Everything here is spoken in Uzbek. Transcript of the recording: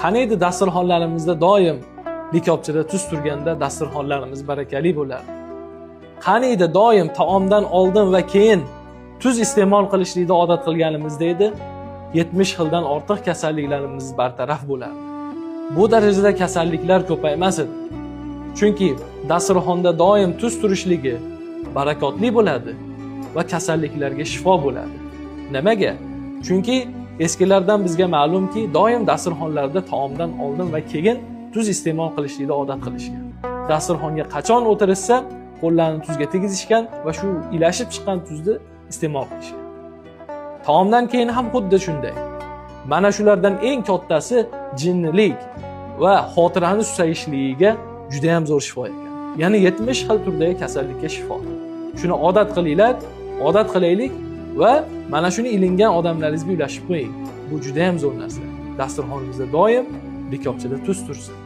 Qaniydi dasturxonlarimizda doim likopchada tuz turganda dasturxonlarimiz barakali bo'lardi. Qaniydi doim taomdan oldin va keyin tuz iste'mol qilishlikni odat qilganimizda edi, 70 xildan ortiq kasalliklarimiz bartaraf bo'lardi. Bu darajada kasalliklar ko'paymas edi. Chunki dasturxonda doim tuz turishligi barakotli bo'ladi va kasalliklarga shifo bo'ladi. Nimaga? Chunki eskilardan bizga ma'lumki, doim dasturxonlarda taomdan oldin va keyin tuz iste'mol qilishlikni odat qilishgan. Dasturxonga qachon o'tirishsa, qo'llarini tuzga tegizishgan va shu ilashib chiqqan tuzni iste'mol qilishgan. Taomdan keyin ham xuddi shunday. Mana shulardan eng kattasi jinnilik va xotirani susayishligiga juda ham zo'r shifo ekan. Ya'ni 70 xil turdagi kasallikka shifo. Shuni odat qilinglar, odat qilaylik va mana shuni ilingan odamlaringizga ulashib qo'ying. Bu juda ham zo'r narsa. Dasturxonimizda doim likopchada tuz tursin.